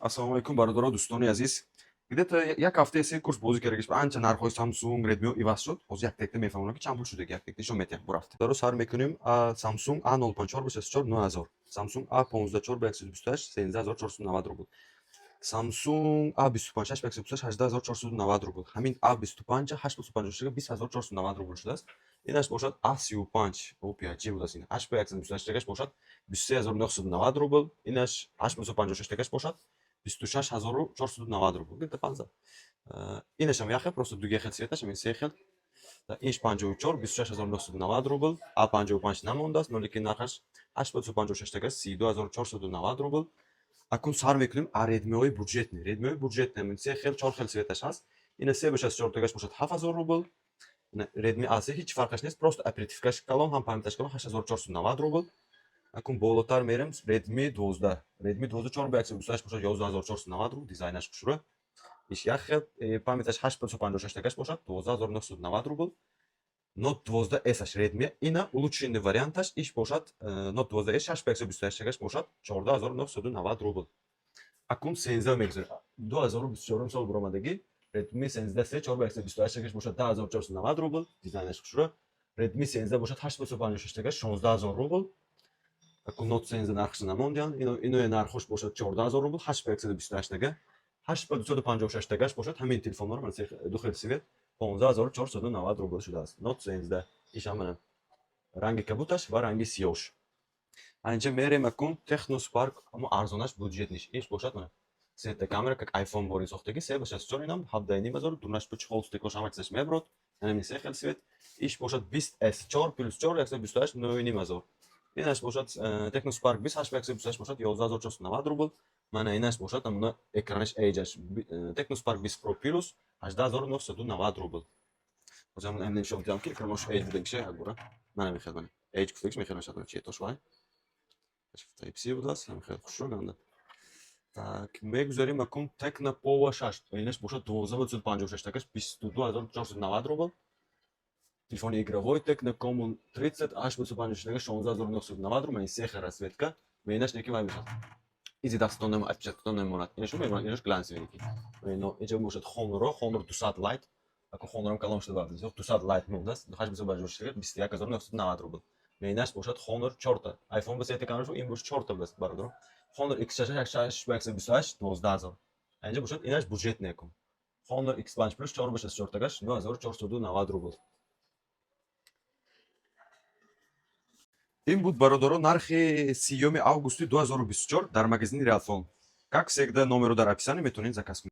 Ассалому алайкум, бародаро, дӯстони азиз. Где-то як ҳафтаи се курс бозӣ кардагиш, анча нархҳои Samsung, Redmi иваз шуд. Ҳозир як текта мефаҳмонам, ки чанд пул шудаги, як текта нишон метиҳам. Бурафт. Даро сар мекунем Samsung A05 4 ба 64 9000. Samsung A15 4 ба 128 13490 рубл. Samsung A25 6 ба 128 18490 рубл. Ҳамин A25 856 20490 рубл шудааст. Инаш бошад A35 о 5G будааст ин. 8 ба 128 тагаш бошад 23990 рубл. Инаш 8 ба 156 тагаш бошад 26490 рубл. Где-то 15. Инашам яхе, просто дуге хел цветаш, ин се хел. Инш 54 26990 рубл. А55 намондааст, но лекин нархаш 8 ба 256 тагаш 32490 рубл. Акун сар мекунем а Redmi-ҳои бюджетный. Redmi-ҳои бюджетный ҳамин се хел, чор хел цветаш ҳаст. Ина 3 ба 64 тагаш бошад 7000 рубл. Ина Redmi A3 ҳеҷ фарқаш нест, просто оперативкаш калон, ҳам памяташ калон, 8490 рубл. Акун болотар мерем Redmi 12. Redmi 12 4 ба 128 бошад 11490 рубл, дизайнаш хушрӯ. Иш як хел, памяташ 8 ба 256 тагаш бошад 12990 рубл. Note 12 S-аш Redmi, ина улучшенный варианташ иш бошад Note 12 S 6 ба 128 тагаш бошад 14990 рубл. Акун 13 мегузарем. 2024 сол баромадагӣ Redmi 13 C 4 ба 128 тагаш бошад 10490 рубл, дизайнаш хушрӯ. Redmi 13 бошад 8 ба 256 тагаш 16000 рубл. Акун Note 13 нархаш намондиянд. Ино нархош бошад 14000 рубл, 8 ба 128 тага. 8 ба 256 тагаш бошад ҳамин телефонҳоро ман ду хел цвет 15490 рубл шудааст. Note 13 ишам мана ранги кабуташ ва ранги сиёш. Анҷа мерем акун Tecno Spark, аммо арзонаш, бюджетныйш. Иш бошад мана сета камера, как iPhone бори сохтагӣ, 3 ба 64, инам 17,5 ҳазор, дунаш ба чехол, стеклош, ҳама чизаш мебарод. Ҳамин се хел цвет. Иш бошад 20 S 4 плюс 4 128 9,5 ҳазор. Инаш бошад Tecno Spark 20 8 ба 128 бошад 11490 рубл. Мана инаш бошад намуна экранаш Edge-аш Tecno Spark 20 Pro Plus 18990 рубл. Ҳозир ҳамин нишон медиҳам, ки экранаш Edge будагиша як бора. Мана мехел, мана. Edge гуфтагиш мехел мешавад четош вай. Type-C будааст, ҳамин хел хушрӯ ганда. Так, мегузарем акун Tecno Pova 6. Инаш бошад 12 ба 256 такаш 22490 рубл. Телефони игровой Tecno Camon 30 8 ба 256 такаш 16990 рубл. Ин се расцветка. Инаш неки вай мешавад. Изи дастон нем, отпечаткатон намемонад. Инаш мемонад, инаш глянцевый неки. Ино инҷа бошад Honor, Honor 200 Lite. Аку Honor калон шуда баъд. 200 Lite мондааст. 8 ба 256 21990 рубл. Инаш бошад Honor 4. iPhone ба сета камера шуд, ин бошад 4 будааст, бародаро. Honor X6 6 ба 128 12000. Инҷа бошад инаш бюджетный акун. Honor X5 Plus 4 ба 64 такаш 9490 рубл. Ин буд, бародаро, нархи 30 августи 2024 дар магазини Realphone. Как всегда, номеру дар описании, метавонед заказ кунед.